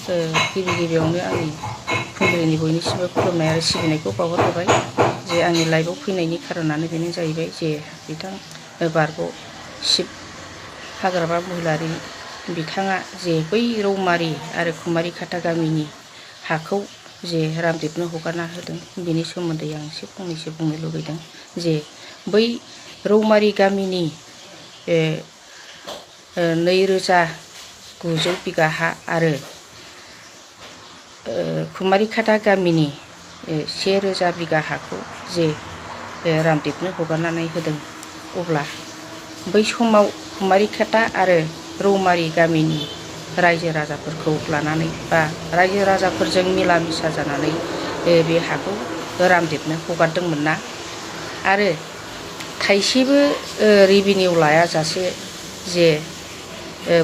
गिबि गिबियावनो आंनि फुंबिलिनि बयनिसिमबो खुलुमनाय आरो सिबिनायखौ बावहरबाय जे आंनि लाइभआव फैनायनि खारनानो बेनो जाहैबाय जे बिथां बारग' शिब हाग्रामा महिलारि बिथाङा जे बै रौमारि आरो कुमारिकाटा गामिनि हाखौ जे रामदेबनो हगारना होदों बेनि सोमोन्दै आं एसे फंनैसो बुंनो लुबैदों जे बै रौमारि गामिनि 2900 बिगा हा आरो कुमारिकाटा गामिनि 1000 बिगा हाखौ जे रामदेबनो हगारनानै होदों अब्ला बै समाव कुमारिकाटा आरो रौमारि गामिनि रायजो राजाफोरखौ लानानै बा रायजो राजाफोरजों मिला मिसा जानानै बे हाखौ रामदेबनो हगारदोंमोन ना आरो थाइसेबो रेभिनिउ लायाजासे जे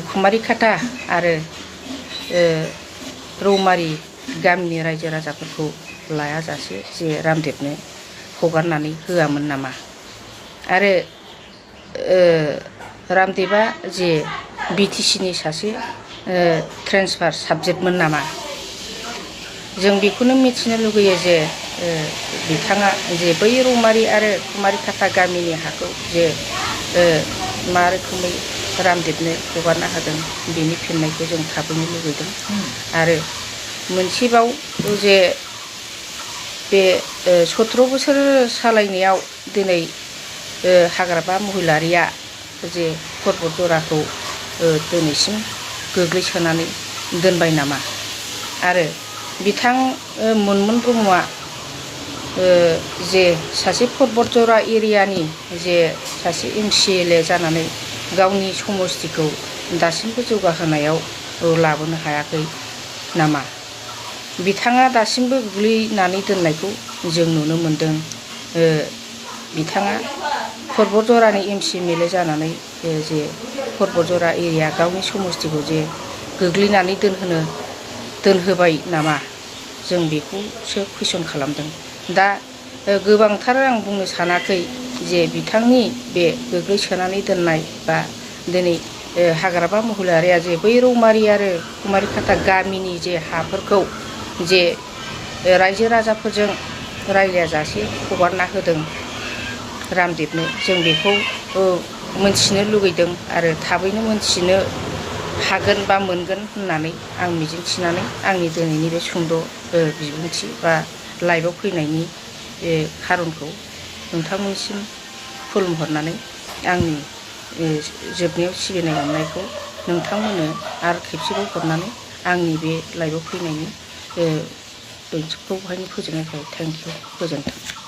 कुमारिकाटा आरो रौमारि गामिनि रायजो राजाफोरखौ लायाजासे जे रामदेबनो हगारनानै होआमोन नामा आरो रामदेबा जे बिटिसिनि सासे ट्रेन्सफार साबजेक्टमोन नामा जों बेखौनो मिथिनो लुगैयो जे बिथाङा जे बै रौमारि आरो कुमारिकाटा गामिनि हाखौ जे मा रोखोमै रामदेबनो हगारना होदों बेनि फिननायखौ जों थाबैनो लुगैदों आरो मोनसेबाव जे बे 17 बोसोर सालायनायाव दिनै हाग्रामा महिलारिया जे पर्बतजराखौ दिनैसिम गोग्लैसोनानै दोनबाय नामा आरो बिथां मनमोन ब्रह्मआ जे सासे पर्बतजरा एरियानि जे सासे MCLA जानानै गावनि समस्थिखौ दासिमबो जौगाहोनायाव लाबोनो हायाखै नामा बिथाङा दासिमबो गोग्लैनानै दोननायखौ जों नुनो मोनदों बिथाङा पर्बतजरानि MCLA जानानै जे पर्बतजरा एरिया गावनि समस्थिखौ जे गोग्लैनानै दोनहोबाय नामा जों बेखौसो कुइसन खालामदों दा गोबांथार आं बुंनो सानाखै जे बिथांनि बे गोग्लैसोनानै दोननाय बा दिनै हाग्रामा महिलारिया जे बै रौमारि आरो कुमारिकाटा गामिनि जे हाफोरखौ जे रायजो राजाफोरजों रायलायाजासे हगारना होदों रामदेबनो जों बेखौ मोनथिनो लुगैदों आरो थाबैनो मोनथिनो हागोन बा मोनगोन होननानै आं मिजिंथिनानै आंनि दिनैनि बे सुंद' बिबुंथि बा लाइभआव फैनायनि खारनखौ नोंथांमोननिसिम खुलुमहरनानै आंनि जोबनायाव सिबिनाय अननायखौ नोंथांमोननो आरो खेबसेबाव हरनानै आंनि बे लाइभआव फैनायनि ओंथिखौ बेहायनो फोजोबनाय थाबाय। थेंक इउ, गोजोन्थों।